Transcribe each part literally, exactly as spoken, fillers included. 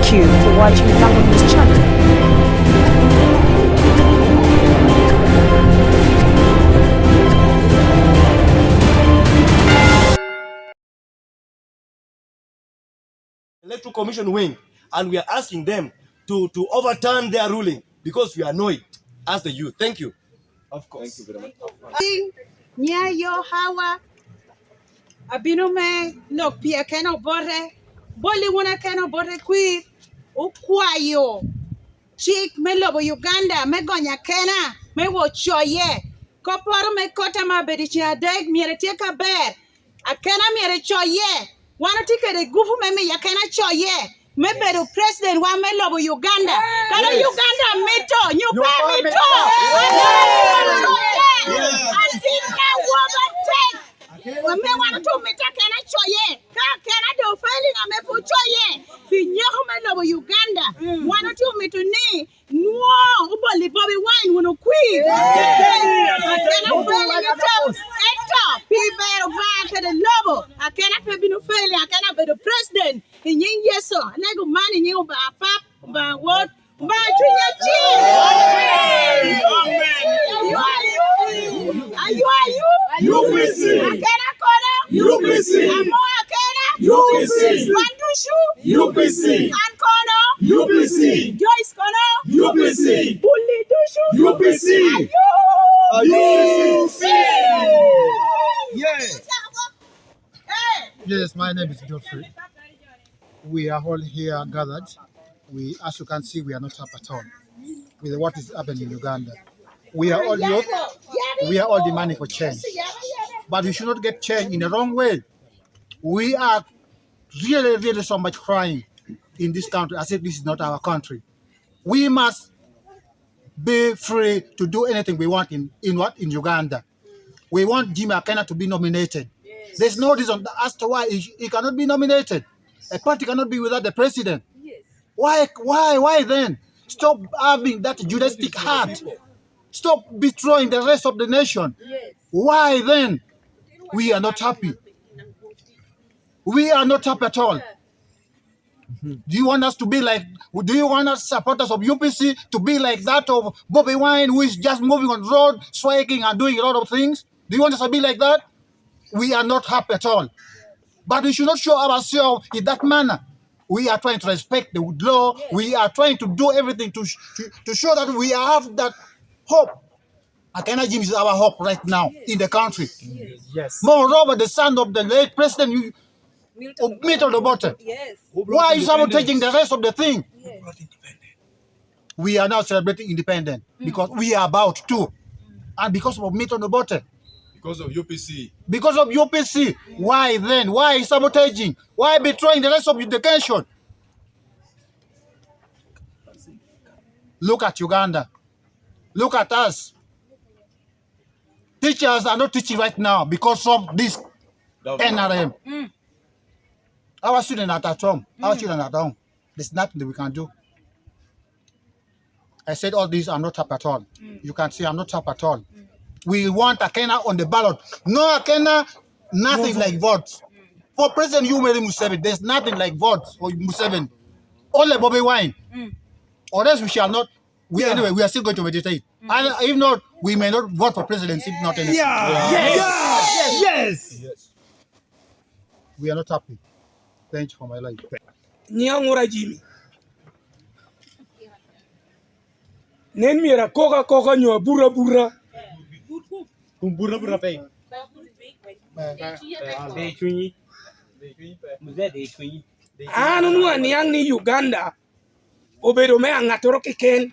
Thank you for watching Bango News Channel. Electoral Commission wing, and we are asking them to, to overturn their ruling because we are annoyed as the youth. Thank you. Of course. Thank you very much. Nyiŋa yo Hawa, abino me lok pi Akena Obote, boli wun Akena Obote kwir, okwayo cik me lobo Uganda me gonyo Akena me wo coye. Kopporo me kota ma abedo i ceng adek myero etyek aber. Akena myero ecoye. Wan otye kede gupu me miyo Akena coye me bedo president wa me lobo Uganda. Kara Uganda mito, nyo pe mito? Atin na woba tek. Ame wan otye omito Akena coye. Ka Akena doŋ failing ame pe ocoye pi nyeko me lobo Uganda, wan otye omito ni nwo oboli Bobi Wine wunu kwir. Akena ofailing i top, ento pi bero Obaŋa kede lobo, Akena pe bino failing, Akena bedo president. I nyiŋ Yecu, alego man i nyiŋ Obaŋa Pap, Obaŋa Wod, Obaŋa Cuny Acil. Aywayu, aywayu, aywayu. Akena kono. Amo Akena. Wan ducu. An kono. Joyce kono. Bulli ducu. Ayu. Yeah. Yes, my name is Geoffrey. We are all here gathered. We, as you can see, we are not happy at all with what is happening in Uganda. We are all youth. We are all demanding for change. But we should not get change in the wrong way. We are really, really so much crying in this country as if this is not our country. We must be free to do anything we want in, in what? In Uganda. We want Jimmy Akena to be nominated. There's no reason as to why he, he cannot be nominated. A party cannot be without the president. Why, why, why then? Stop having that judaistic heart. Stop betraying the rest of the nation. Why then? We are not happy. We are not happy at all. Do you want us to be like, do you want us supporters of U P C to be like that of Bobi Wine, who is just moving on road, striking and doing a lot of things? Do you want us to be like that? We are not happy at all. But we should not show ourselves in that manner. We are trying to respect the law. We are trying to do everything to, sh- to, to show that we have that hope. Akena Jim is our hope right now in the country. Moreover, the son of the late President you, Milton Obote. Why are you sabotaging the rest of the thing? We are now celebrating independence because we are about to. And because of Milton Obote. Because of U P C. Because of U P C. Why then? Why sabotaging? Why betraying the rest of the nation? Look at Uganda. Look at us. Teachers are not teaching right now because of this N R M. Our students are at home. Our children are at home. There's nothing that we can do. I said all these are not up at all. You can see I'm not up at all. We want Akena on the ballot. No Akena, nothing like votes. For President Yoweri Museveni, there's nothing like votes for Museveni. Only Bobi Wine. Or else we shall not. We, Anyway, we are still going to meditate. And if not, we may not vote for president if not anything. Yes. Yes. We are not happy. Thank you for my life. Nyiŋa Oŋura Jimmy. Nen myero akok akoka nyo abur abura. Kun burra burra pe. Be cunyi. Muzee be cunyi. An onwoŋo aniaŋ ni Uganda obedo me aŋattoro keken,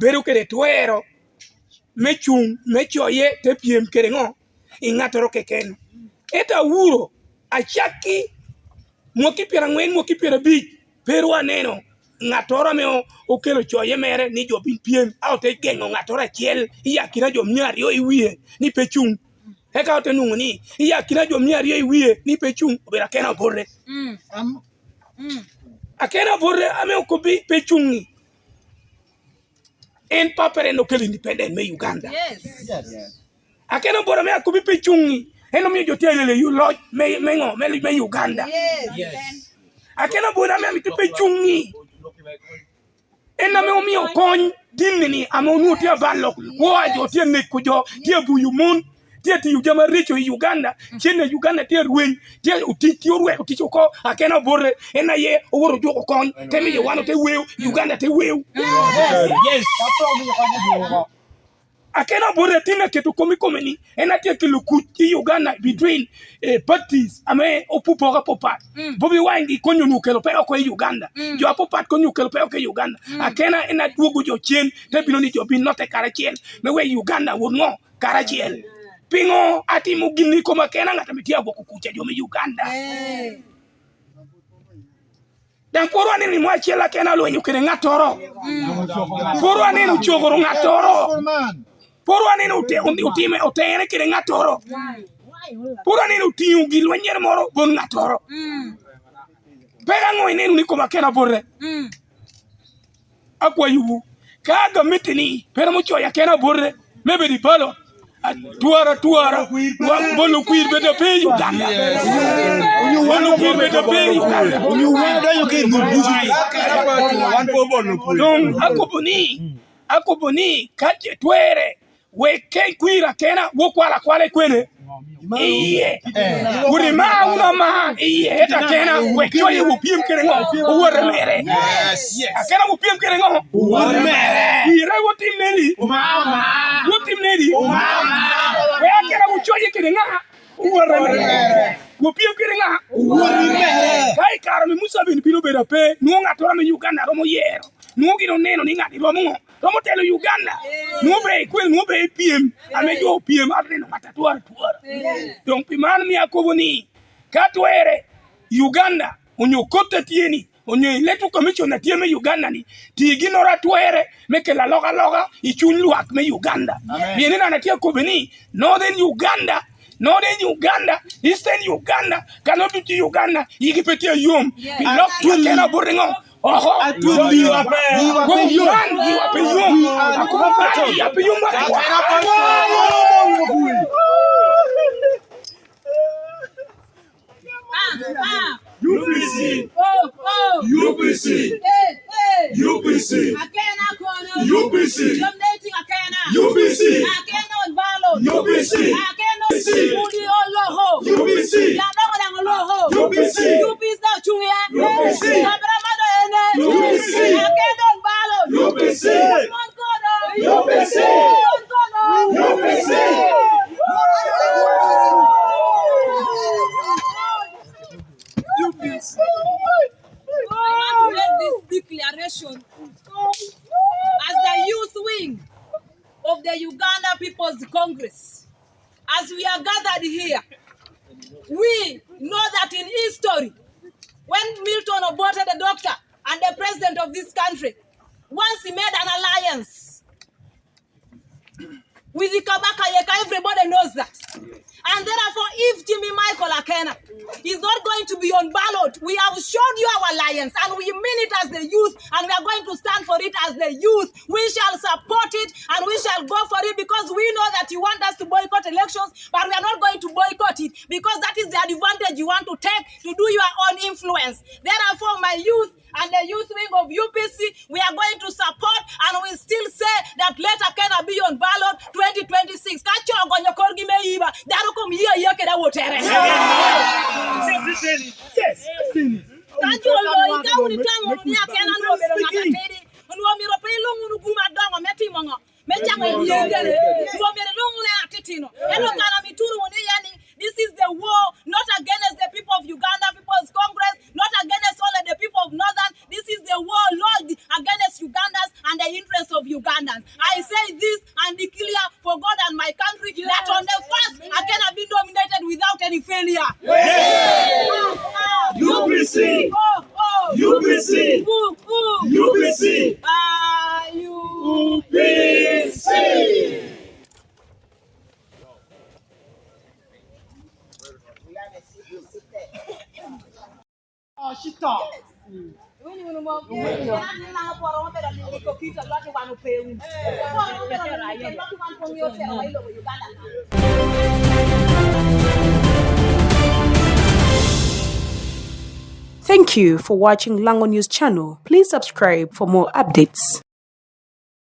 bedo kede twero me cuŋ me coye te pyem kede ŋo i ŋattoro keken. Ento awuro acakki mwaki pyeraŋwen, mwaki pyerabic, pe ru aneno ŋattoro ame okelo coye mere ni jo bin pyem, a ote geŋo ŋattoro acel i akina jo mia aryo i wie ni pe cuŋ. Eka ote nwoŋo ni i akina jo mia aryo i wie ni pe cuŋ obedo Akena Obote. Akena Obote ame okobbi pe cuŋ-ŋi, en papere en okelo independent me Uganda. Akena Obote ame akobbi pe cuŋ-ŋi, en omio jo tye alele yo loc me me ŋo me me Uganda. Akena Obote ame amito pe cuŋ-ŋi, En ame omio kony tinni-ni, ame onwoŋo tye abalo kwo a jo, tye aneko jo, tye abuyo mon, tye atiyo jami areco i Uganda. Cen a Uganda tye arweny, tye otic, tye orweko tic oko, Akena Obote en aye owoto ojuko kony, te miyo wan ote weo, Uganda te weo. Yes. Akena Obote atin aketo kom i kome ni, en atye kelo kuc i Uganda between, eh, parties ame opopok apopat. Bobi Wine gi konyo onwoŋo kelo pe oko i Uganda. Jo apopat konyo kelo pe oko i Uganda. Akena en adwogo jo cen, te bino ni jo bin notte karacel, me wek Uganda wot ŋo karacel. Piŋo atimo gin i koma kena, ŋat ame tye agwoko kuc a jo me Uganda? Daŋ pwod waneno ni mo acel Akena olwenyo kede ŋattoro. Pwod waneno ocokoro ŋattoro. Pwod waneno ote-, otime, otere kede ŋattoro. Pwod waneno otiŋo gin lwennyere moro bot ŋattoro. Peko aŋo ineno ni koma Akena Obote? Akwayowu, ka gamente-ni pe romo coyo Akena Obote me bedo i balo, atwara, atwara, wa-, bolo kwir bedo pe i Uganda. Bolo kwir bedo pe i Uganda. Onyo wan odonyo ka i dul buc. Wan pe obolo kwir. Doŋ akobo ni, akobo ni, ka ce twerre, wek ke kwir Akena wok kwalo akwala i kwene. Iye. Wot ima wunu ama iye, ento Akena wek coye wopyem kede ŋo? Owote mere. Yes. Akena wopyem kede ŋo? Owote mere. Ira wotim nedi? Oma, oma. Wotim nedi? Oma, oma. Wek Akena wucoye kede ŋa? Owote mere. Wopyem kede ŋa? Owote mere. Ka i kare ame Museveni bino bedo ape, nwoŋo ŋattoro ame Uganda romo yero, nwoŋo gin oneno ni ŋat romo ŋo? Romo telo Uganda. Nwoŋo ber i kwel, nwoŋo ber i pyem, ame jo opyem, ato neno ŋat atwara atwara. Doŋ pi man mio akobo ni, ka twerre, Uganda, onyo kot a tye ni, onyo Electoral Commission a tye me Uganda ni, ti ginnoro a twerre me kelo alokaloka i cuny lwak me Uganda. Pien en an atye akobo ni, Northern Uganda, Northern Uganda, Eastern Uganda, kano ducu Uganda, yigi pe tye ayom. Pi lok tye Akena Obote ŋo? Oho. Atwal yiwa pe, yiwa pe yom. Yiwa pe yom. Yiwa pe yom. Yiwa pe yom. Ah, ah. U P C. Oh, oh. U P C. Eh, eh. U P C. Akena kono. U P C. Dominating Akena. U P C. Akena on ballot. U P C. Akena on ballot. U P C. Udi oloho. U P C. Yadongo dang oloho. U P C. U P C dong ocung iye. U P C. Kabra ma dong ene. U P C. Akena on ballot. U P C. Mon kono. U P C. Mon kono. U P C. I want to make this declaration. As the youth wing of the Uganda People's Congress, as we are gathered here, we know that in history, when Milton Obote, the doctor and the president of this country, once he made an alliance with the Kabaka Yeka, everybody knows that. And therefore, if Jimmy Michael Akena is not going to be on ballot, we have showed you our alliance, and we mean it as the youth, and we are going to stand for it as the youth. We shall support it, and we shall go for it, because we know that you want us to boycott elections, but we are not going to boycott it, because that is the advantage you want to take to do your own influence. Therefore, my youth, and the youth wing of U P C, we are going to support, and we still say that let Akena be on ballot twenty twenty-six. Ka co ogonyo korgi me yiba, dano kom yie ayia kede awotere. Yes. Ka jo oloyi, ka wun itamo wunu ni Akena nwoŋo obedo ŋat atidi, onwoŋo myero pe iluŋ wunu gum adoŋo me timo ŋo? Me cako lyel kede, rwom myero iluŋ wunu en atitino. Ento kan ame ituno wunu iye ni, this is the war not against the people of Uganda People's Congress, not against only the people of Northern. This is the war lodged against Ugandans and the interests of Ugandans. I say this and declare for God and my country that on the first, I cannot be nominated without any failure. Yes. Ah, ah. U P C. Oh, oh. U P C. Ooh, ooh. U P C. Ah, you. U P C. Oh, she talk. Iwinyo wunu mom? Yes. An atin naka pworo obedo liko kit a lwak i wan ope wunu. Pworo obedo liko kit a lwak i wan pwony otero wa i lobo Uganda. Thank you for watching Lango News Channel. Please subscribe for more updates.